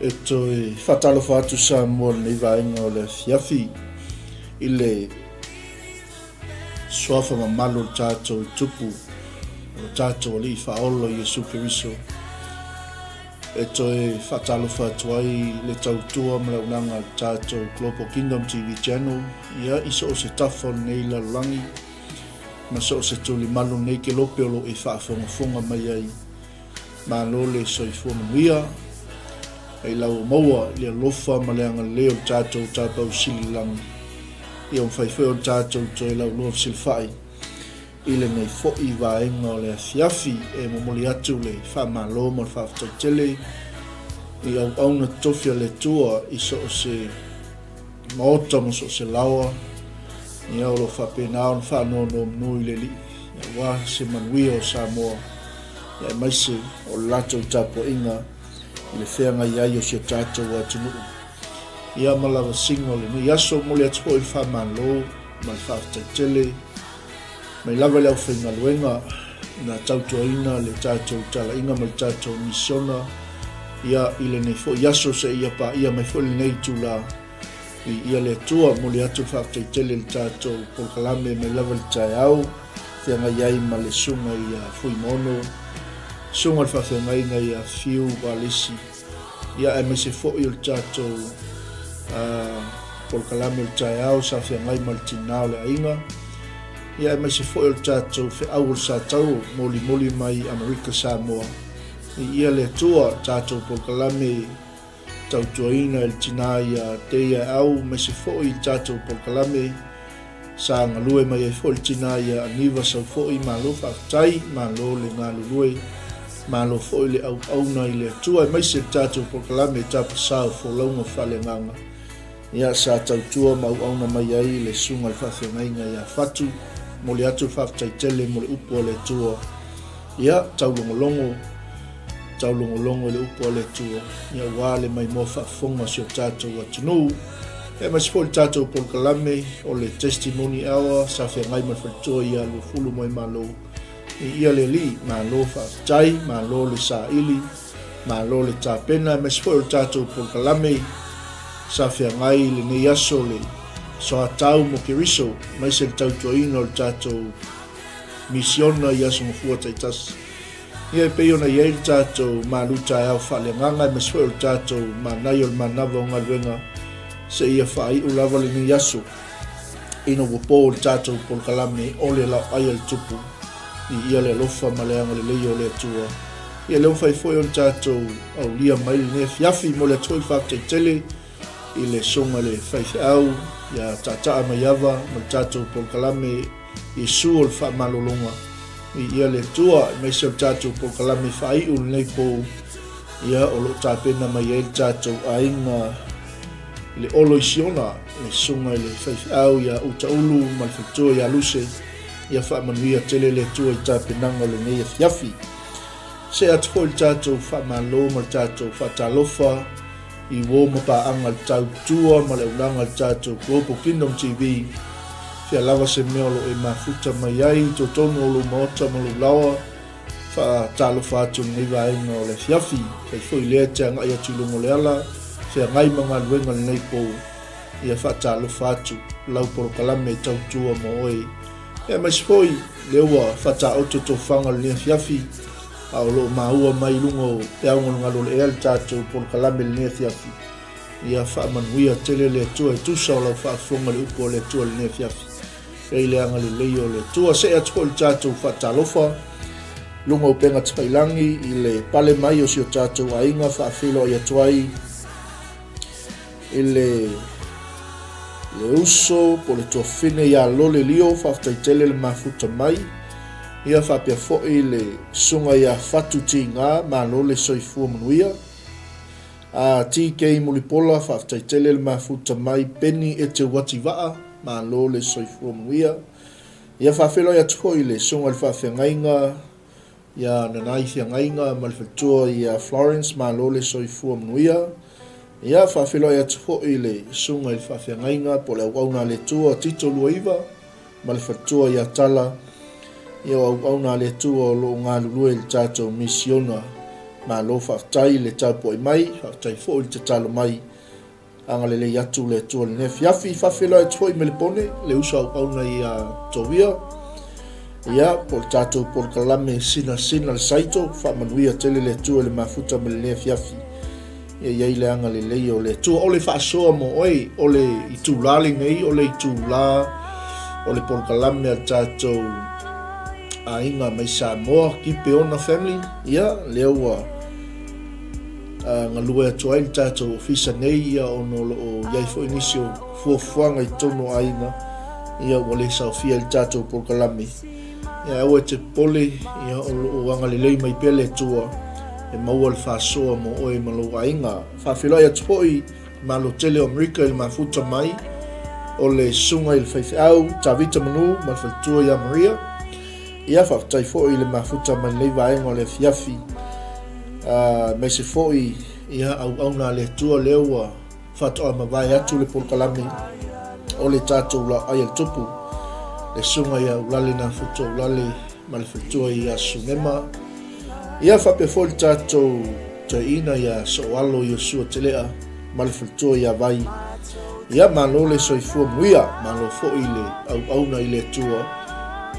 E toe faatalofa atu Samoa i lenei vaega o le afiafi i le suafa mamalu o le tatou Tupu, o le tatou Alii Faaola Iesu Keriso. E toe faatalofa atu ai le tautua ma le auaunaga a le tatou Global Kingdom TV Channel ia i so o se tafa o lenei lalolagi ma so o se tulimalu o lenei kelope o lo o e faafogafoga mai ai. Malo le soifua manuia. Ai lau ua maua i le alofa ma le agalelei o le tatou Tapaau Sili i le Lagi. Ia ua mafai foi ona tatou toe laulua fesilafai i lenei foi vaega o le afiafi. E momoli atu le faamalo ma le faafetai tele i auauna totofi a le Atua i so o se maota ma so o se laoa, ia o lo o faapena ona faanonomanu i le Alii aua se manuia o Samoa, aemaise o le latou tapuaiga i le feagai ai o si o tatou atunuu. Ia ma lavasiga o lenei aso, momoli atu foi le faamalo ma le faafetai tele mai lava i le aufaigaluega na tautuaina le tatou talaiga ma le tatou misiona ia i lenei foi aso seia paia mai foi lenei itula. Viia le Atua, momoli atu le faafetai tele i le tatou polokalame mai lava i le taeao, feagai ai ma le susuga ia Fuimaono, susuga i le faafeagaiga ia Fiu Valesi, ia aemaise foi o le tatou polokalame o le taeao sa feagai ma le tinā o le aiga, ia aemaise foi o le tatou feau o le Satauro molimoli mai Amerika Samoa. Viia le Atua, tatou polokalame tautuaina e le tinā ia Teia Au aemaise foi i le tatou polokalame sa galue mai ai foi le tinā ia Aniva Saufo'i. Malo faafetai, malo le galulue, malo foi le auauna i le Atua aemaise le tatou polokalame Tapasā o Folauga Faaleagaga. Ia sa tautua ma auauna mai ai le Susuga i le Faafeagaiga ia Fatu. Momoli atu le faafetai tele mo le upu a le Atua. Ia, taulogologo, taulogologo i le upu a le Atua, ia aua le maimoa faafofoga o si o tatou atunuu. Ia aemaise foi le tatou polokalame o le Testimony Hour sa feagai ma le faletua ia Luafulu Moemalo. Viia le Alii, malo faafetai, malo le saili, malo le tapena, aemaise foi o le tatou polokalame sa feagai i lenei aso le soatau mo Keriso, aemaise le tautuaina o le tatou misiona i aso mafua taitasi. Ia e pei ona i ai le tatou malu taeao faaleagaga aemaise foi o le tatou manaia o le manava o galuega seia faaiu lava lenei aso ina ua po le tatou polokalame o le laoai a le Tupu. Viia le alofa ma le agalelei o le Atua. Ia lea ua mafai foi ona tatou aulia mai lenei afiafi. Momoli atu foi le faafetai tele i le Susuga i le Faifeau ia Taataa Maiava ma le tatou polokalame Iesu o le Faamalologa. Viia le Atua, aemaise o le tatou polokalame faaiu lenei po, ia o lo o tapena mai ai le tatou aiga i le Olo i Siona, le Susuga i le Faifeau ia Utaulu ma le Faletua ia Luse, ia faamanuia tele le Atua i tapenaga o lenei afiafi. See atu foi le tatou faamalo ma le tatou faatalofa i uo ma paaga le tautua ma le auaunaga a le tatou Global Kingdom TV. Fea lava se mea o lo o e mafuta mai ai i totonu o lou maota ma lou laoa, faatalofa atu i lenei vaega o le afiafi. Fai foi lea e te agai atu i luga o le ala, feagai ma galuega lenei po, ia faatalofa atu lau polokalame e tautua mo oe. Aemaise foi lea ua faataoto tofaga o lenei afiafi, a o lo o maua mai i luga o peau galugalo o le ea le tatou polokalame i lenei afiafi. Ia faamanuia tele le Atua e tusa o lau faafofoga i le upu a le Atua i lenei afiafi. E i le agalelei o le Atua. See atu foi le tatou faatalofa i luga o upega tafailangi i le pale mai o si o tatou aiga faafeiloai atu ai i le le uso po o le tuafafine ia Lole Lio, faafetai tele le mafuta mai. Ia faapea foi le susuga ia Fatu Tiga, malo le soifua manuia. A TK Mulipola, faafetai tele le mafuta mai. Penny Eteuati Vaa, malo le soifua manuia. Ia faafeiloai atu foi le susuga i le faafeagaiga ia Nanai Feagaiga ma le faletua ia Florence, malo le soifua manuia. Ia faafeiloai atu foi le susuga i le faafeagaiga po o le auauna a le Atua Tito Luaiva ma le faletua ia Tala, ia o auauna a le Atua o lo o galulue i le tatou misiona. Malo faafetai i le tapuai mai, faafetai foi i le tatalo mai. Agalelei atu le Atua i lenei afiafi. Faafeiloai atu foi Melepone, le uso auauna ia Tovia. Ia, po o le tatou polokalame Sinasina le Saito, faamanuia tele le Atua i le mafuta ma lenei afiafi. Ia i ai le agalelei o le Atua. O le faasoa mo oe, o le itula lenei, o le itula o le polokalame a le tatou aiga mai Samoa, Kipeona Family. Ia, lea ua galue atu ai le tatou ofisa nei, ia ona o lo o i ai foi nisi o fuafuaga i totonu o aiga, ia ua le saofia ai le tatou polokalame. Ia aua e te popole, ia o lo o agalelei mai pea le Atua e maua le faasoa mo oe ma lou aiga. Faafeiloai atu foi i Malo tele o Amerika i le mafuta mai o le susuga i le faifeau Tavita Manu ma le faletua ia Maria. Ia faafetai foi i le mafuta mai lenei vaega o le afiafi, aemaise foi ia auauna a le Atua lea ua faatoa mavae atu le polokalame o le tatou laoai a le Tupu, le susuga ia Ulale Nafuto Ulale ma le faletua ia Sunema. Ia faapea foi le tatou toeaina ia Sooalo Iosua Telea ma le faletua ia Vai. Ia malo le soifua manuia, malo foi le auauna i le Atua,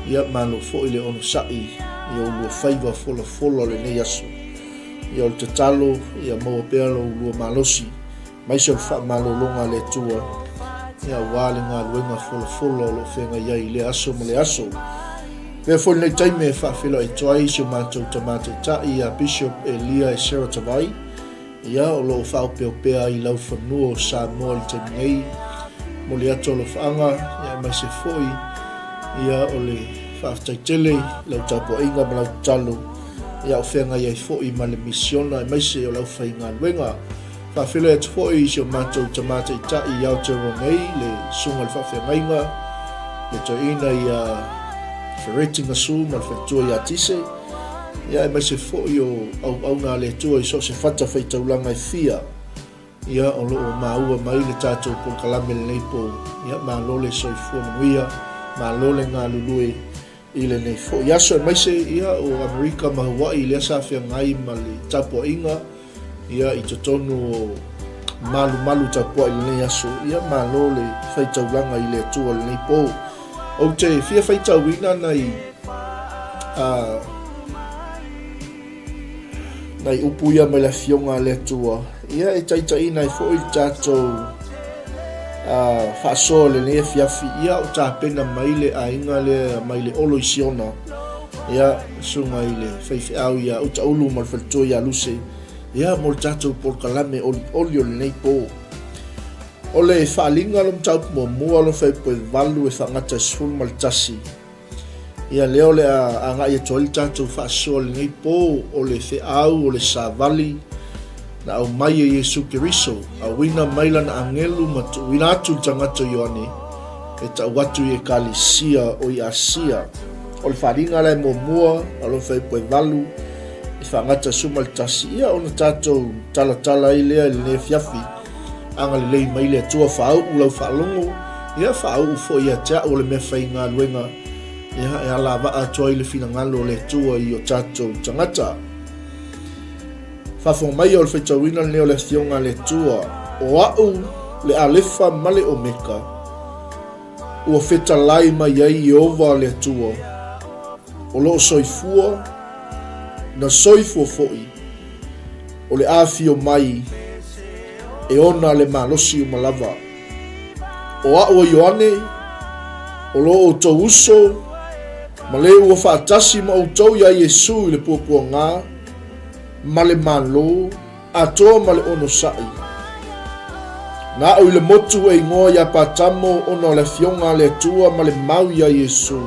ia malo foi le onosai i oulua faiva folafola o lenei aso. Ia o le tatalo ia maua pea lo ulua malosi aemaise o le faamalologa a le Atua, ia aua le galuega folafola o lo o feagai ai i lea aso ma lea aso. Avea foi lenei taimi e faafeiloai atu ai si o matou tama taitai ia Bishop Elia Esera Tavai, ia o lo o faaopeopea ai i laufanua o Samoa i le taimi nei. Momoli atu alofaaga, ia aemaise foi ia o le faafetai tele i lau tapuaiga ma lau tatalo, ia o feagai ai foi ma le misiona aemaise o le aufaigaluega. Faafeiloai atu foi i si o matou tama taitai i Aotearoa nei, le Susuga i le Faafeagaiga, le Toeaina ia Fereti Gasu ma le Faletua ia Tise, ia aemaise foi o auauna a le Atua i so o se fata faitaulaga e fia, ia o lo o maua mai le tatou polokalame lenei po, ia malo le soifua manuia, malo le galulue I lenei foi aso aemaise ia o Amerika ma Hawaii lea sa feagai ma le tapuaiga ia i totonu o malumalu tapuai i lenei aso, ia malo le faitaulaga i le Atua i lenei po. Ou te fia faitauina nai a nai upu ia mai le Afioga a le Atua, ia e taitaiina ai foi le tatou faasoa i lenei afiafi, ia o tapena mai le aiga lea mai le Olo i Siona, ia susuga i le faifeau ia Utaulu ma le faletua ia Luse, ia mo le tatou polokalame olioli o lenei po. O le faaaliga lo mataupu muamua lo Fuaiupu 8 e faagata i 11, Ia lea o le a agai atu ai le tatou faasoa i lenei po, o le feau o le savali na aumai e Iesu Keriso, auina mai lana agelu ma tuuina atu i le tagata o Ioane e tau atu i Ekalesia o i Asia. O le faaaliga la e muamua a lona fuaiupu e 8 e faagata 11, ia ona tatou talatala ai lea i lenei afiafi. Agalelei mai le Atua, faauu lau faalogo, ia faauu foi ia te au o le mea faigaluega, ia e alavaa atu ai le finagalo o le Atua i o tatou tagata. Faafofoga mai o le faitauina lenei o le Afioga a le Atua, o a'u le Alefa ma le Omeka, ua fetalai mai ai Ieova le Atua, o lo o soifua, na soifua foi, o le afio mai e ona le malosi uma lava. O a'u o Ioane, o lo outou uso, ma le ua faatasi ma outou iā Iesu i le puapuaga ma le Malo atoa ma le onosai. Na a'u i le motu e igoa iā Patamo ona o le Afioga a le Atua ma le mau iā Iesu.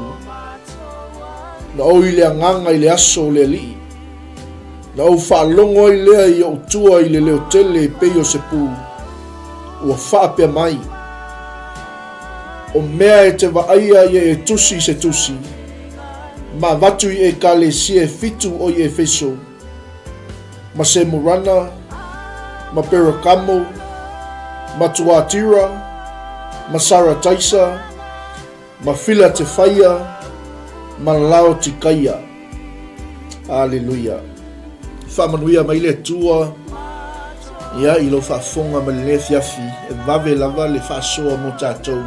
Na ou i le Agaga i le aso o le Alii. Na ou faalogo ai lea i ou tua i le leo tele e pei o se pū, ua faapea mai, O mea e te vaaia ia e tusi i se tusi, ma avatu i Ekalesia e fitu o i Efeso, ma Semurana, ma Perakamo, ma Tuatira, ma Sarataisa, Ma Filatefia ma Laotikaia. Aleluia. Faamanuia mai le Atua ia i lou faafofoga mai lenei afiafi, e vave lava le faasoa mo tatou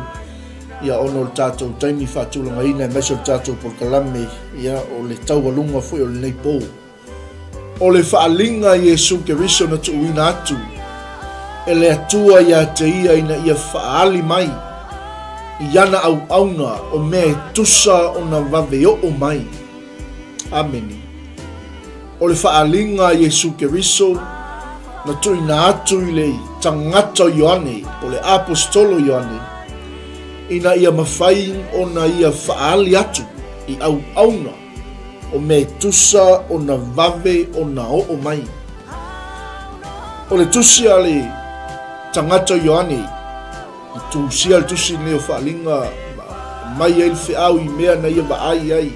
ia ona o le tatou taimi faatulagaina aemaise o le tatou polokalame ia o le taualuga foi o lenei po. O le faaaliga a Iesu Keriso na tuuina atu e le Atua ia te ia ina ia faaali mai i ana auauna o mea e tusa ona vave oo mai. Amene. O le faaaliga a Iesu Keriso na tuuina atu i le tagata o Ioane, po le Aposetolo Ioane, ina ia mafai ona ia faaali atu i auauna o mea e tusa ona vave ona oo mai. O le tusi a le tagata o Ioane, i tusia le tusi lenei o Faaaliga, mai ai le feau i mea na ia vaai ai,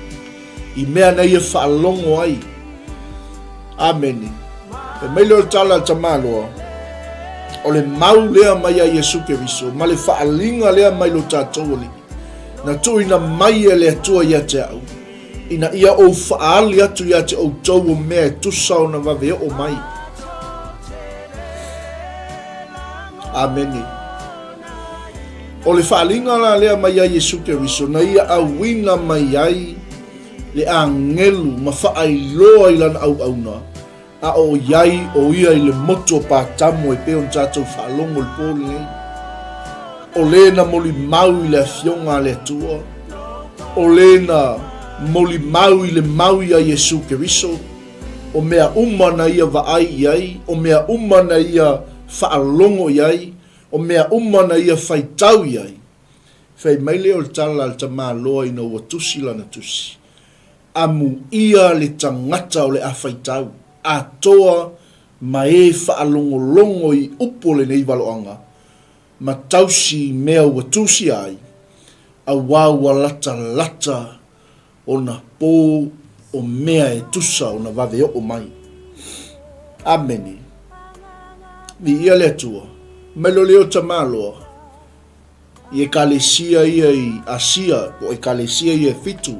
i mea na ia faalogo ai. Amene. Fai mai lea o le tala a le tamaloa, o le mau lea mai a Iesu Keriso, ma le faaaliga lea mai lo tatou Alii, na tuuina mai e le Atua ia te au, ina ia ou faaali atu ia te outou o mea e tusa ona vave oo mai. Amene. O le faaaliga la lea mai a Iesu Keriso, na ia auina mai ai le agelu ma faailoa i lana auauna, a o i ai o ia i le motu o Patamo e pei ona tatou faalogo i le po lenei. O le na molimau i le Afioga a le Atua, o le na molimau i le mau ia Iesu Keriso, o mea uma na ia vaai i ai, o mea uma na ia faalogo i ai, o mea uma na ia faitau i ai. Fai mai lea o le tala a le tamaloa ina ua tusi lana tusi, Amuia le tagata o le a faitau, atoa ma e faalogologo i upu o lenei valoaga, ma tausi i mea ua tusia ai, auā ua latalata ona pō o mea e tusa ona vave oo mai. Amene. Viia le Atua. Mai lo leo tamaloa i ekalesia ia i Asia, po o ekalesia ia e fitu,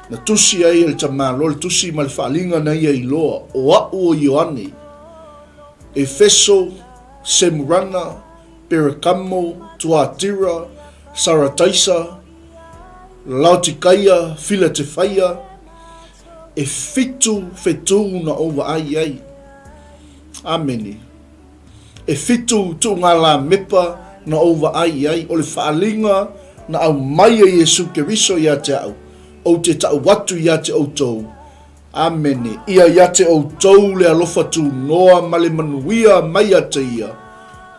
na tusi ai e le tamaloa le tusi ma le faaliga na ia iloa, o a'u o Ioane, Efeso, Semurana, Perekamo, Tuatira, Sarataisa, Laotikaia, Filatefeia, e fitu whetū na ou vaai ai. Amene. E fitu tuugalā mepa na ou vaai i ai, o le faaaliga na aumai e Iesu Keriso ia te au, ou te tau atu ia te outou. Amene. Ia ia te outou le alofa tunoa ma le manuia mai ia te ia,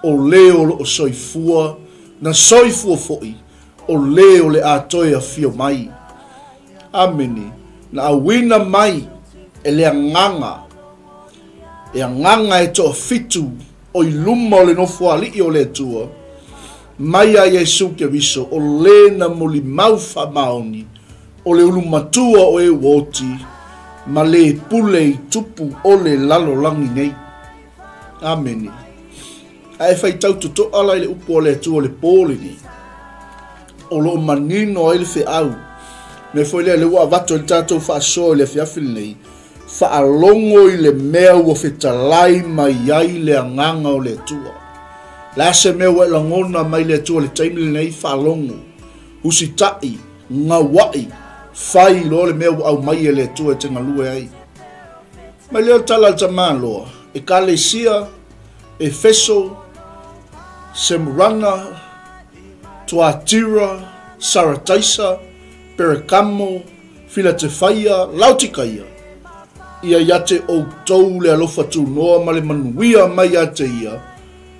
o le o loo soifua, na soifua foi, o le o le a toe afio mai. Amene. Na auina mai e le Agaga, e Agaga e toafitu o i luma o le Nofoalii o le Atua, mai a Iesu Keriso, o le na molimau faamaoni, o le ulu matua o e ua oti, ma le pule i tupu o le lalolagi nei. Amene. A e faitau totoa la i le upu a le Atua o le po lenei, o lo o manino ai le feau. Mea foi lea, lea ua avatu ai le tatou faasoa i le afiafi lenei, faalogo i le mea ua fetalai mai ai le Agaga o le Atua. Le a se mea ua e lagona mai le Atua i le taimi lenei, faalogo, usitai, gauai, fai loa le mea ua aumai e le Atua e te galue ai. Mai lea o le tala a le tamaloa, Ekalesia, Efeso, Semurana, Tuatira, Sarataisa, Perekamo, Filatefeia, Laotikaia, ia ia te outou le alofa tunoa ma le manuia mai ia te ia,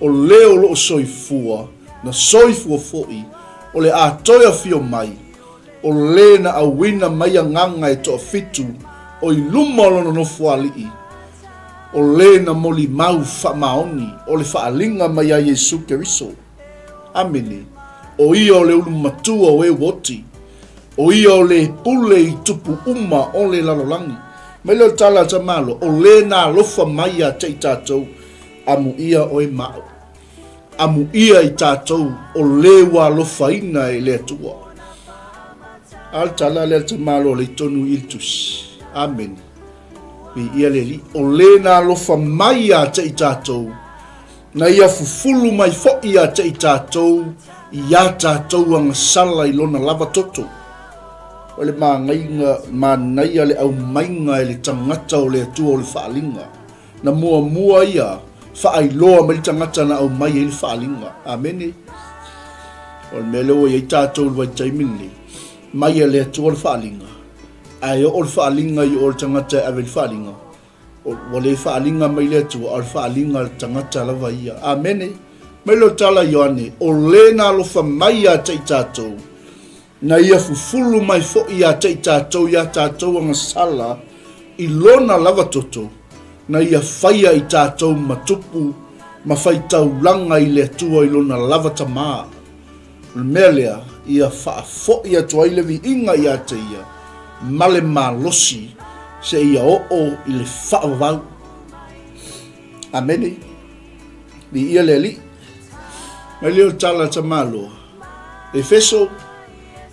o le o loo soifua, na soifua foi, o le a toe afio mai, o le na auina mai agaga e toafitu o i luma o lona nofoalii, o le na molimau faamaoni o le faaaliga mai a Iesu Keriso. Amene. O ia o le ulu matua o e ua oti. O ia o le pule i tupu uma o le lalolagi. Mai lea o le tala a Tamalo, o le na alofa mai ia te i tatou, amuia oe ma au. Amuia i tatou o le ua alofaina e le Atua. A le tala lea a le tamaloa o le tonu i le tusi. Amene. Viia le Alii. O le na alofa mai ia te i tatou, na ia fufulu mai foi ia te i tatou i a tatou agasala i lona lava toto. O le manaia, manaia le aumaiga e le tagata o le Atua o le faaaliga. Na muamua ia faailoa mai le tagata na aumai ai le faaaliga. Amene. O le mea lea ua i ai tatou i le vaitaimi lenei, mai e le Atua le faaaliga, ae oo le faaaliga i o le tagata e ave i le faaaliga, ua le faaaliga mai le Atua, a o le faaaliga a le tagata lava ia. Amene. Mai lea o le tala a Ioane, o le na alofa mai ia te i tatou, na ia fufulu mai foi ia te i tatou i a tatou agasala i lona lava toto, na ia faia i tatou ma tupu ma faitaulaga i le Atua i lona lava Tama. O le mea lea, ia faafoi atu ai le viiga ia te ia ma le malosi seia oo i le faavavau. Amene. Viia le Alii. Mai lea o le tala a Tamaloa. Efeso,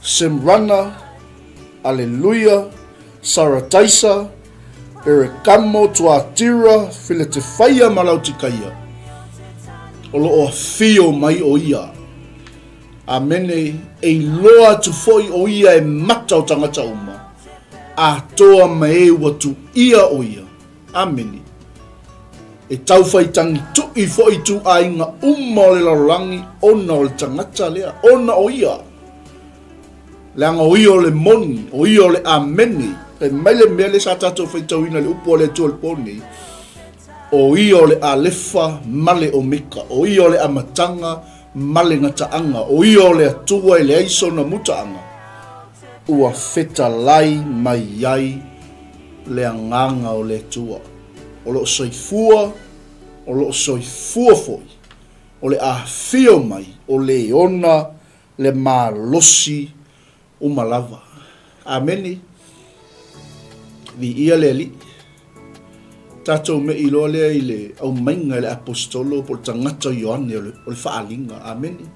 Simrana, Aleluia, Sarataisa, Perekamo, Tuatira, Filetefaia ma Lautikaia. O lo o afio mai o ia. Amene, e iloa atu foi o ia e mata o tagata uma, atoa ma e ua tuia o ia. Amene. E tauwhai tangituʻi foi ituaiga uma o le lalolagi ona o le tagata lea, ona o ia. Leaga o ia o le moni, o ia o le Amene. Fai mai le mea lea sa tatou faitauina i le upu a le Atua i le po nei, o ia o le Alefa ma le Omeka, o ia o le amataga ma le gataaga, o ia o le Atua e leai sona mutaaga, ua fetalai mai ai le agaga o le Atua. O lo o soifua, o lo o soifua foi, o le afio mai o le ona le malosi uma lava. Amene. Viia le Alii. Tatou me'i loa lea i le aumaiga e le Aposetolo po o le tagata o Ioane o le, o le faaaliga. Amene.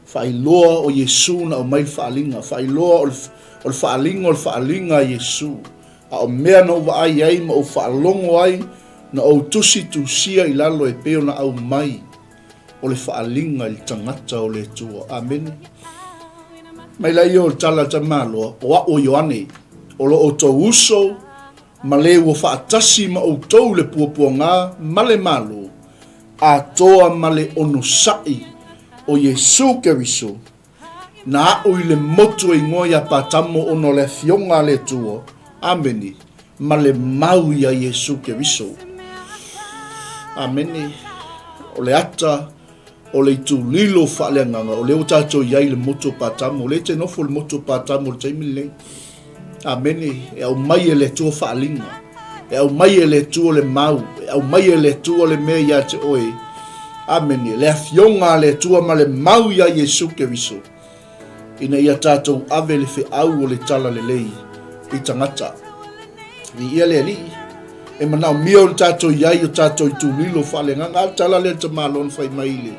Faailoa o Iesu na aumai le faaaliga. Faailoa o le, o le faaaliga o le faaaliga a Iesu. A o mea na ou vaai ai ma ou faalogo ai, na ou tusi tusia i lalo e pei ona aumai o le faaaliga i le tagata o le Atua. Amene. Mai laia o le tala a Tamaloa, o a'u o Ioane, o lo outou uso ma le ua faatasi ma outou le puapuaga ma le Malo, atoa ma le onosai o Iesu Keriso, Na aʻu i le motu e igoa iā Patamo ona o le Afioga a le Atua, Amene, ma le mau iā Iesu Keriso. Amene. O le ata o le itulilo faaleagaga, o lea ua tatou i ai i le motu o Patamo, o lea e te nofo i le motu o Patamo i le taimi lenei. Amene. E aumai e le Atua faaaliga. E aumai e le Atua le mau. E aumai e le Atua le mea ia te oe. Amene. Le afioga a le Atua ma le mau iā Iesu Keriso, ina ia tatou ave le feau o le Talalelei i tagata. Viia le Alii. E manaomia ona tatou i ai o tatou itulilo faaleagaga. A le tala lea le tamaloa na fai mai i le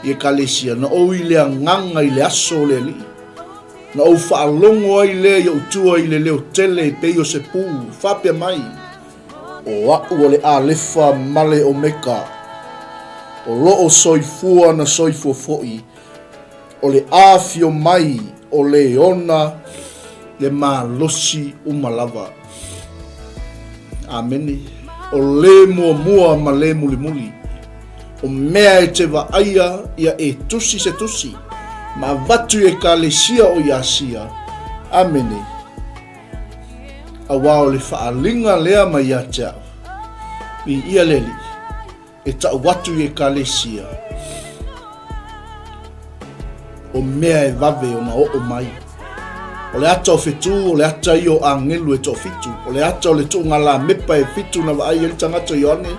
i Ekalesia, na ou i le agaga i le aso o le Alii. Na ou faalogo ai lea i ou tua i le leo tele e pei o se pū, faapea mai, O a'u o le Alefa ma le Omeka, o lo o soifua na soifua foi, o le afio mai o le ona le malosi uma lava. Amene. O le muamua ma le mulimuli. O mea e te vaaia ia e tusi se tusi, ma avatu i Ekalesia o i Asia. Amene. Auā o le faaaliga lea mai ia te au, viia le Alii. E tau atu i Ekalesia, o mea e vave ona oo mai. O le ata o whetū, o le ata ia o āngelu e toafitu. O le ata o le tuuga lamepa e fitu na vaai ai le tagata Ioane,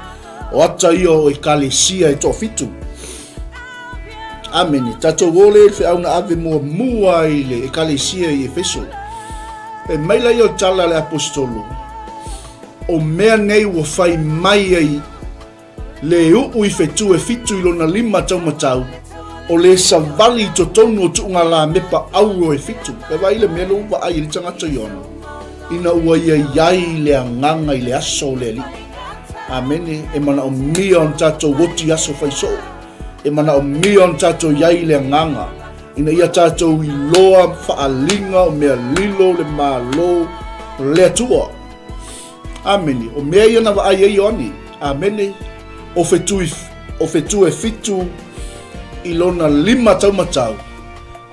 o ata ia o Ekalesia e toafitu. Amene. Tatou o lea i le feau na ave muamua i le Ekalesia i Efeso. Fai mai laia o le tala a le Aposetolo, O mea nei ua fai mai ai le uu i fetu e fitu i lona lima taumatau, o le savali i totonu o tuuga lamepa auro e fitu. E vaai le mea lea ua vaai ai le tagata Ioane. Ina ua ia i ai le agaga i le aso o le Alii. Amene. E manaomia ona tatou oti aso fai soo. E manaomia ona tatou i ai le agaga ina ia tatou iloa faaliga o mea lilo le Malo o le Atua. Amene. O mea ia na vaai ai Ioane. Amene. O fetui, o fetu e fitu i lona lima taumatau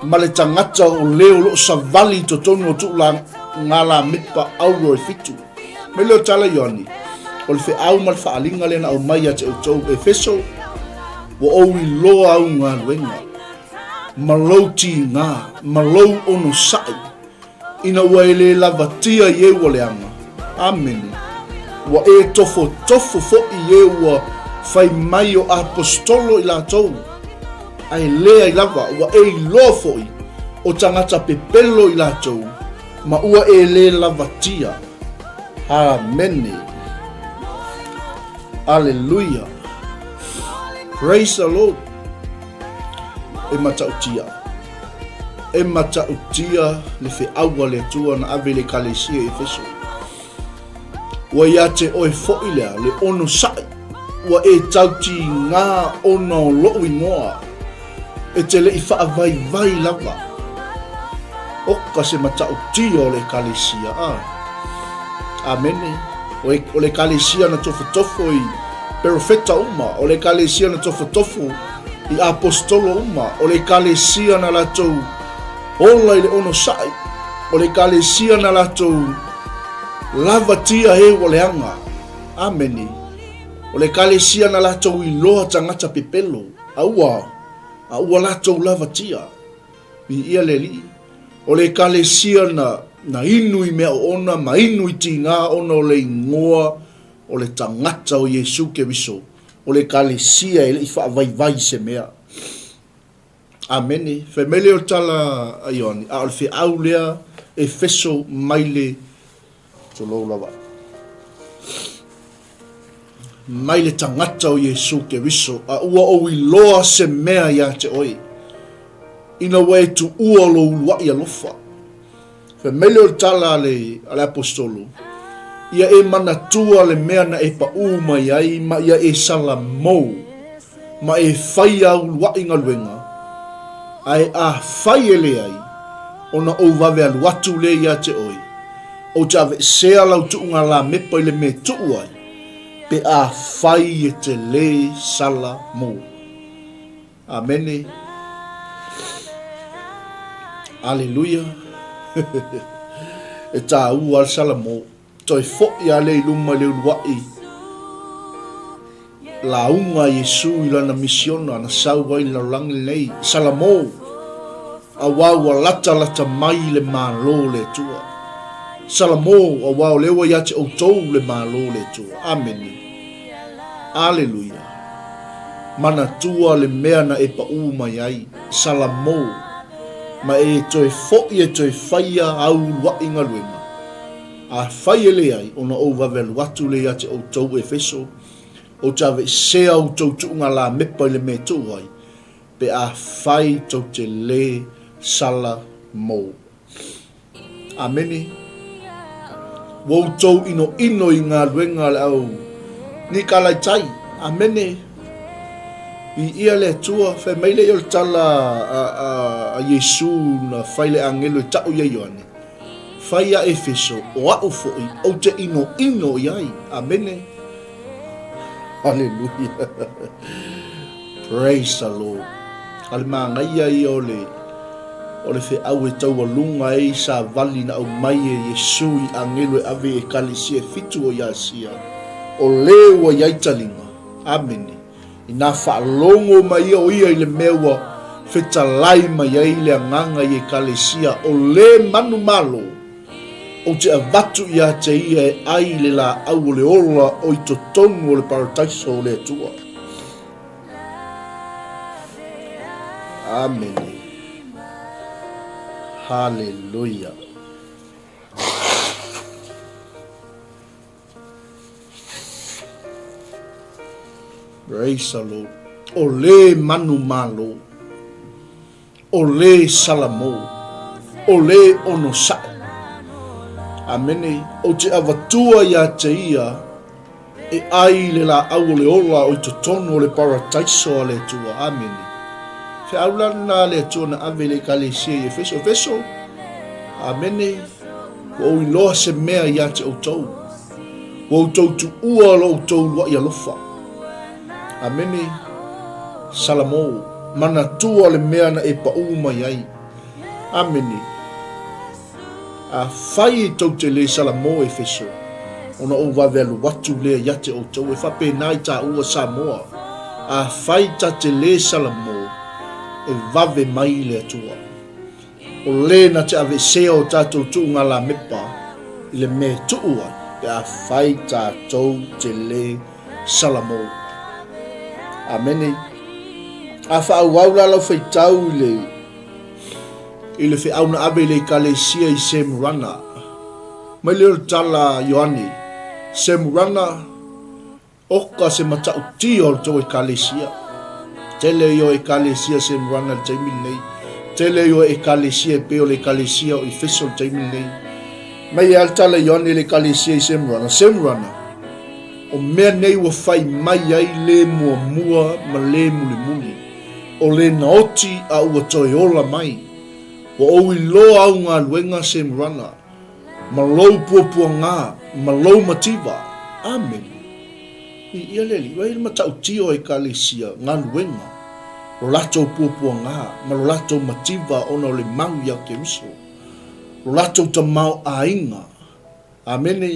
ma le tagata o le o loo savali i totonu o tuulagalamepa auro e fitu. Mai lea o tala Ioane, o le feau ma le faaliga lea na aumai ia te outou Efeso, ua ou iloa au galuega, ma lou tiga, ma lou onosai, ina ua e le lavatia i e ua leaga. Amene. Ua e tofotofo foi i e ua fai mai o aposetolo i latou, ae leai lava, ua e iloa foi o tagata pepelo i latou, ma ua e le lavatia. Amene. Aleluia. Praise the Lord. E matautia. E matautia le feau a le Atua na ave i le Ekalesia i Efeso. Ua ia te oe foi lea le onosai, ua e tautiga ona o lou igoa, e te le i faavaivai lava. Oka se matautia o le Ekalesia, a. Amene. O, e, o le Ekalesia na tofotofo i perofeta uma, o le Ekalesia na tofotofo i aposetolo uma, o le Ekalesia na latou ola i le onosai, o le Ekalesia na latou lavatia e ua leaga. Amene. O le Ekalesia na latou iloa tagata pepelo, a ua, a ua latou lavatia. Viia le Alii. O le Ekalesia na, na inu i mea oona ma inu i tiga ona o le igoa o le tagata o Iesu Keriso. O le Ekalesia e le i faavaivai i se mea. Amene. Fai mai lea o le tala a Ioane, a o le feau lea e feso mai le, tulou lava, mai le tagata o Iesu Keriso, a ua ou iloa se mea ia te oe, ina ua e tuua lou uluai alofa. Fai mai lea o le tala a le, a le aposetolo, Ia e manatua le mea na e paʻū mai ai ma ia e salamou, ma e fai au uluai galuega, ae afai e leai, ona ou vave alu atu lea ia te oe, ou te aveesea lau tuuga lamepa i le mea e tuu ai, pe afai e te lē salamou. Amene. Aleluia. E tāua le Salamo. Toe foi a lea i luma i le uluai lauga a Iesu i lana misiona na sau ai i le lalolagi lenei. Salamo, auā ua latalata mai le Malo o le Atua. Salamo, auā o lea ua ia te outou le Malo o le Atua. Amene. Aleluia. Manatua le mea na e paʻū mai ai, Salamo, ma e toe foi e toe faia au uluai galuega. Afai e leai, ona ou vave alu atu lea ia te outou Efeso, ou te aveesea outou tuuga lamepa i le mea e tuu ai, pe afai tou te lē Salamo. Amene. Ua outou inoino i galuega a le au Nikalaitai. Amene. Viia le Atua. Fai mai lea o le tala a, a, a Iesu na fai le agelo e ta'u ia Ioane. Fai a Efeso, o a'u foi, ou te inoino i ai. Amene. Aleluia. Praise the Lord. A le manaia ia o le o le feau e taualuga ai savali na aumai e Iesu i agelo e ave i Ekalesia e fitu o Iasia, o le ua i ai taliga. Amene. Inā faalogo mai ia o ia i le mea ua fetalai mai ai le Agaga i Ekalesia, o le manumalo, ou te avatu ia te ia e ai i le laau o le ola o i totonu o le Parataiso o le Atua. Amene. Haleluia. Praise the Lord. O le manumalo. O le Salamo. O le onosai. Amene. Ou te avatua ia te ia e ai i le laau o le ola o i totonu o le parataiso a le Atua. Amene. Feau la lena a le Atua na ave i le Ekalesia i Efeso. Efeso, Amene, ua ou iloa se mea ia te outou. Ua outou tuua lo outou luaʻi alofa. Amene. Salamo, manatua le mea na e paʻū mai ai. Amene. Afai tou te lē Salamo Efeso, ona ou vave alu atu lea ia te outou, e faapena i taua Samoa, afai ta te lē Salamo, e vave mai le Atua. O lē na te aveesea o tatou tuugalamepa i le mea e tuu ai, pe afai tatou te lē Salamo. Amene. A faaauau la lau faitau i le I le feau na ave i le Ekalesia i Semurana. Mai lea o le tala a Ioane, Semurana, oka se matautia o le tou Ekalesia. Tele ia o Ekalesia Semurana i le taimi lenei. Tele ia o Ekalesia e pei o le Ekalesia o Efeso i le taimi lenei. Mai ea le tala a Ioane i le Ekalesia i Semurana, Semurana, o mea nei ua fai mai ai le muamua ma le mulimuli. O le naoti a ua toe ola mai. Ua ou iloa au galuega Semurana, ma lou puapuagā, ma lou mativa. Amene. I ia le alii, wai le matautia o Ekalesia, galuega, lo latou puapuagā, ma lo latou mativa ona o le mau iā Keriso, lo latou tamaoaiga. Amene.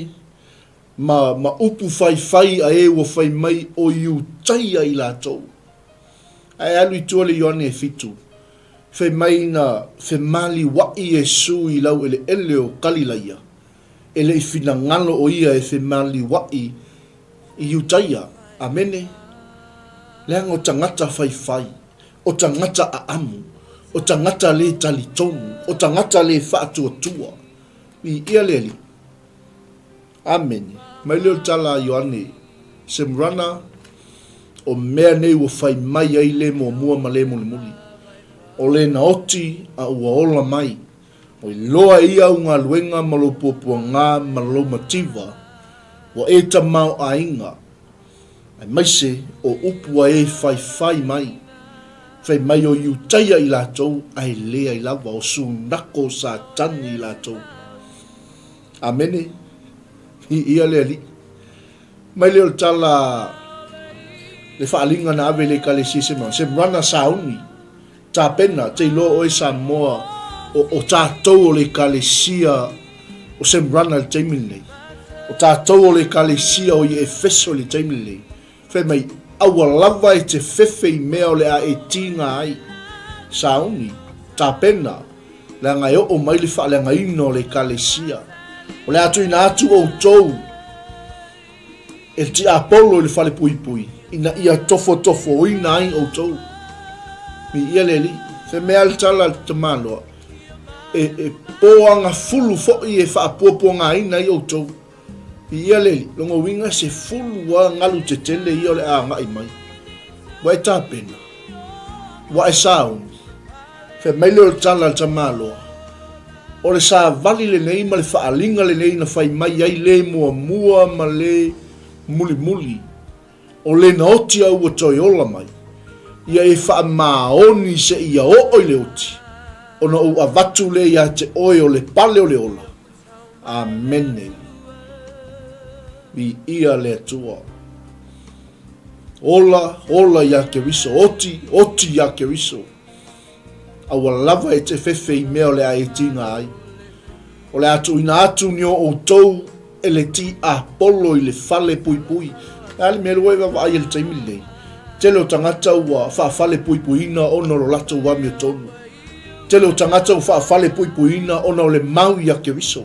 Ma, ma upu faifai a e ua fai mai o Iutaia i latou. Ae alu i tua le Ioane e fitu, fai mai na femaliuaʻi Iesu i laueleele o Kalilaia, e le i finagalo o ia e femaliuaʻi i Iutaia. Amene. Leaga o tagata faifai, o tagata aamu, o tagata le talitonu, o tagata le faatuatua. Viia le Alii. Amene. Mai lea o le tala a Ioane Semurana, o mea nei ua fai mai ai le muamua ma le mulimuli. O le naoti a ua ola mai, ua iloa e ia au galuega ma lou puapuagā ma lou mativa, ua e tamaoaiga, aemaise o upu a e faifai mai, fai mai o Iutaia i latou, ae leai lava, o sunako o Satani i latou. Amene. Viia le Alii. Mai lea o le tala le faaaliga na ave i le Ekalesia i Semrana. Semrana sauni, tapena, te iloa oe Samoa o, o tatou o le Ekalesia o Semrana i le taimi lenei. O tatou o le Ekalesia o i Efeso i le taimi lenei. Fai mai, Aua lava e te fefe i mea o le a e tiga ai. Sauni, tapena, leaga e oo mai le faaleagaina o le Ekalesia. O le a tuuina atu outou e le tiapolo i le falepuipui, ina ia tofotofoina ai outou. Viia le Alii. Fai mea le tala a le tamaloa, e, e poagafulu foi e faapuapuagaina ai outou. Viia le Alii, lona uiga e sefulu a galu tetele ia o le a agai mai. Ua e tapena, ua e sauni. Fai mai lea o le tala a le tamaloa, o le savali lenei ma le faaaliga lenei na fai mai ai le muamua ma le mulimuli, o le naoti a ua toe ola mai, ia e faamaoni seia oo i le oti, ona ou avatu lea ia te oe o le pale o le ola, Amene. Viia le Atua. Ola, ola iā Keriso, oti, oti iā Keriso. Aua lava e te fefe i mea o le a e tiga ai. O le a tuuina atu ni o outou e le tiapolo i le fale puipui. Le a le mea lua e vaavaai i le taimi lenei. Tele o tagata ua faafale puipuiina ona o lo latou amiotonu. Tele o tagata ua faafalepuipuiina ona o le mau iā Keriso.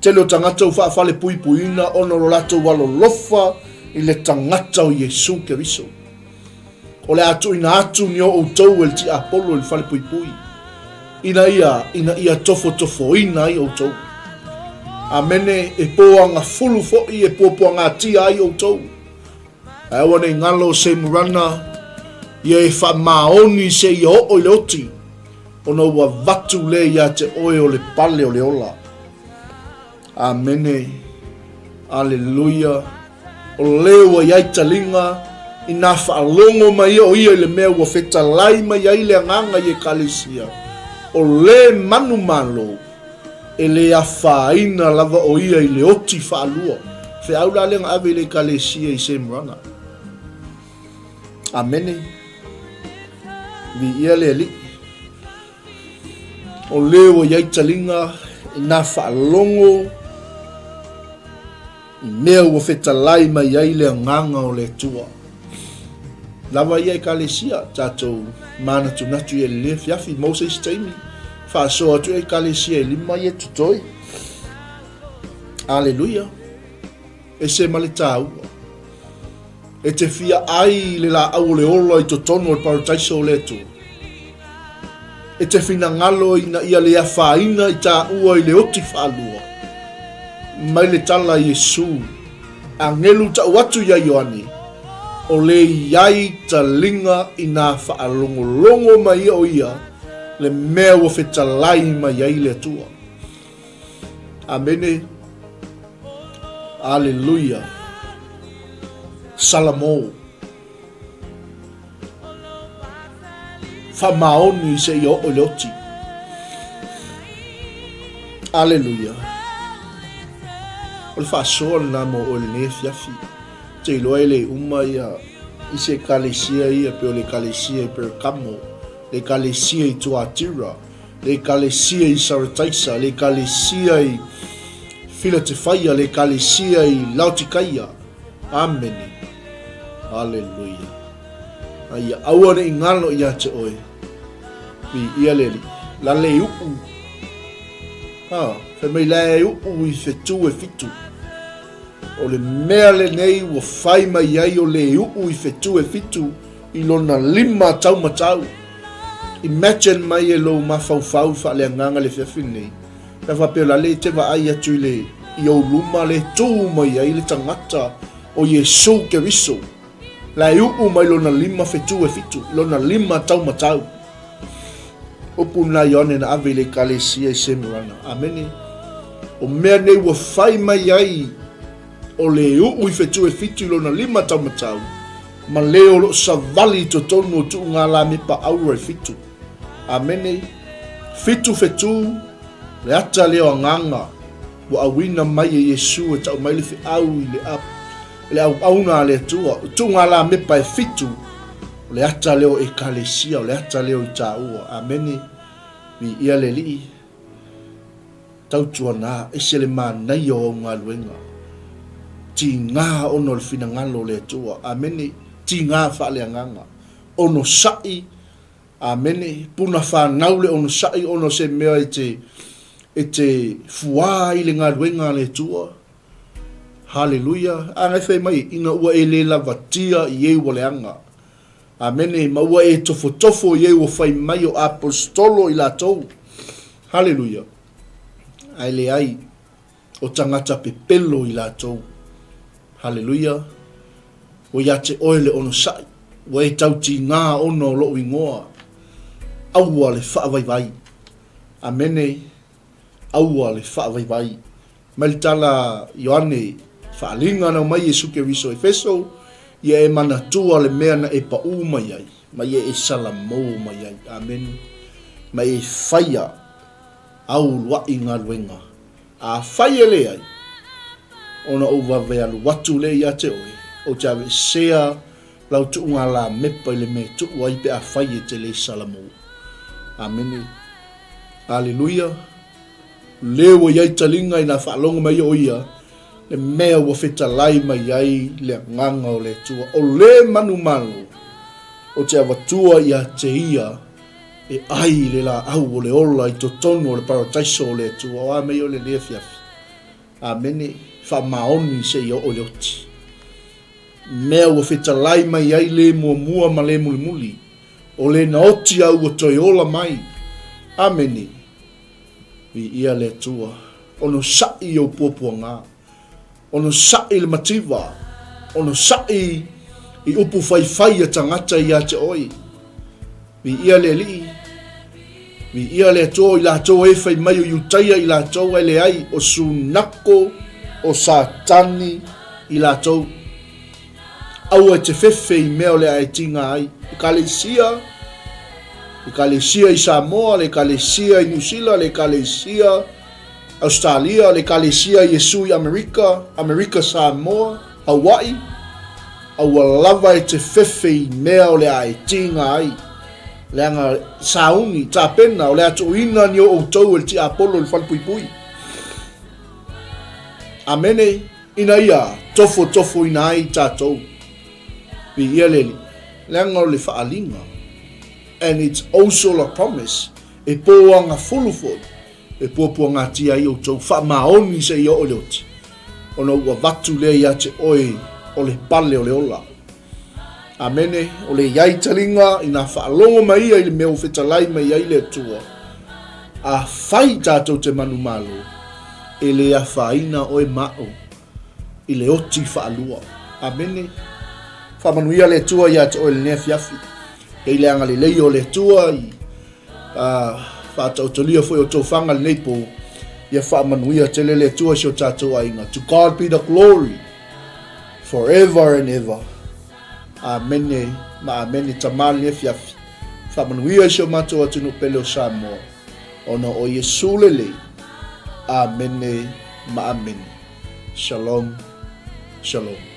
Tele o tagata ua faafalepuipuiina ona o lo latou alolofa i le tagata o Iesu Keriso. O le a tuuina atu ni o outou e le tiapolo i le falepuipui, ina ia, ina ia tofotofoina ai outou. Amene, e poagafulu foi e puapuagatia ai outou. Ae aua nei galo Semurana ia e faamaoni seia oo i le oti, ona ua avatu lea ia te oe o le pale o le ola. Amene. Aleluia. O le ua i ai taliga inā faalogo mai ia o ia i le mea ua fetalai mai ai le Agaga i Ekalesia, o le manumalo, e le afaina lava o ia i le oti faalua. Feau la lea na ave i le Ekalesia i Semurana. Amene. Viia le Alii. O le ua i ai taliga inā faalogo i mea ua fetalai mai ai le Agaga o le Atua. Lava ia Ekalesia, tatou manatunatu ia i lenei afiafi, maua se isi taimi, faasoa atu Ekalesia e lima ia totoe. Aleluia. Ese ma le taua. E te fia ai i le laau o le ola i totonu o le parataiso o le Atua. E te finagalo ina ia le afaina i taua i le oti faalua. Mai le tala a Iesu, agelu tau atu ia Ioane, o le i ai taliga ina faalogologo mai ia o ia le mea ua fetalai mai ai le Atua. Amene. Aleluia. Salamo. Faamaoni seia oo i le oti. Aleluia. O le faasoa lena mo oe lenei afiafi. Te iloa e le uma ia isi ekalesia ia pei o le ekalesia i Perkamo, le ekalesia i Tuatira, le ekalesia i Sarataisa, le ekalesia i Filatefaia, le ekalesia i Laotikaia. Amene. Aleluia. A ia aua ne i ngalo ia te oe. Viia le Alii. La le u'u. Ha, fai mai la e u'u i fetu e fitu. O le mea lenei ua fai mai ai o le u'u i fetu e fitu i lona lima taumatau. Imagine mai e lou mafaufau faaleagaga le afiafi lenei. Pe a faapea o la le e te vaai atu i le i ou luma le tu mai ai le tagata o Iesu Keriso. La e uu mai lona lima fetu e fitu, lona lima taumatau. Upu na Ioane na ave i le ekalesia i Semurana. Amene. O mea nei ua fai mai ai o le uu i fetu e fitu i lona lima taumatau, ma le o loo savali i totonu o tuugalamepa aura e fitu. Amene. Fitu fetu, le ata lea o agaga ua auina mai e Iesu e tau mai le feau i le le auauna a le Atua. O tuugalamepa e fitu, o le ata lea o Ekalesia, o le ata lea o i taua. Amene. Viia le Alii. Tautuana, ese le manaia o au galuega. Tiga ona o le finagalo o le Atua. Amene. Tiga faaleagaga. Onosai Amene. Puna whanau le onosai ona o se mea e te, e te fuā ai le galuega a le Atua. Haleluia. A ngai whai mai, ina ua e le lavatia i e ua leaga. Amene. Ma ua e tofotofo i e ua whai mai o apostolo i latou. Haleluia. Ae leai, o tagata pepelo i latou. Haleluia. Ua ia te oe le onosai, ua e tautigā ona o loʻu igoa. Aua le faavaivai. Amene. Aua le faavaivai. Mai le tala a Ioane, Faaaliga na aumai Iesu Keriso Efeso, ia e manatua le mea na e paʻū mai ai, ma ia e salamou mai ai. Amene. Ma e faia au uluaʻi galuega. Afai e leai, ona ou vave alu atu lea ia te oe, ou te aveesea lau tuuga lamepa i le mea e tuu ai pe afai e te le salamou. Amene. Aleluia. Le ua i ai taliga i nā faalogo mai o ia, le mea ua fetalai mai ai le agaga o le Atua. O le manumalo, o te avatua ia te ia e ai i le laau o le ola i totonu o le parataiso o le Atua. O a mea ia o lenei afiafi? Amene. Faamaoni seia oo i le oti. Mea ua fetalai mai ai le muamua ma le mulimuli, o le na oti a ua toe ola mai. Amene. Viia le Atua. Onosai i ou puapuaga. Onosai le mativa, onosai i upu faifai a tagata ia te oe. Viia le Alii. Viia le Atua o i latou e fai mai o Iutaia i latou ae leai o sunako o Satani i latou. Aua e te fefe i mea o le a e tiga ai. Ekalesia, Ekalesia i Samoa, le Ekalesia i Niu Sila, le Ekalesia Australia, le Ekalesia Iesu i Amerika, Amerika Samoa, Hawaii, aua lava e te fefe i mea o le a e tiga ai. Leaga sauni, tapena, o le a tuuina ni o outou e le tiapolo i le falepuipui. Amene, ina ia tofotofoina ai tatou. Viia le Alii, leaga o le faaaliga. And it's also a promise, e pōagafulu foi e puapuagatia ai outou faamaoni seia oo i le oti, ona ua avatu lea ia te oe o le pale o le ola. Amene, o le i ai taliga ina faalogo mai ia i le mea ua fetalai mai ai le Atua, afai tatou te manumalo, e le afaina oe ma au i le oti faalua. Amene. Faamanuia le Atua ia te oe i lenei afiafi. E i le agalelei o le Atua i A faataotolia foi o tofaga lenei po, ia faamanuia tele le Atua i si o tatou aiga. To God be the glory forever and ever. Amene ma amene. Tama lenei afiafi. Faamanuia i si o matou atunuu pele o Samoa, ona o Iesu lelei. Amene ma amene. Shalom, shalom.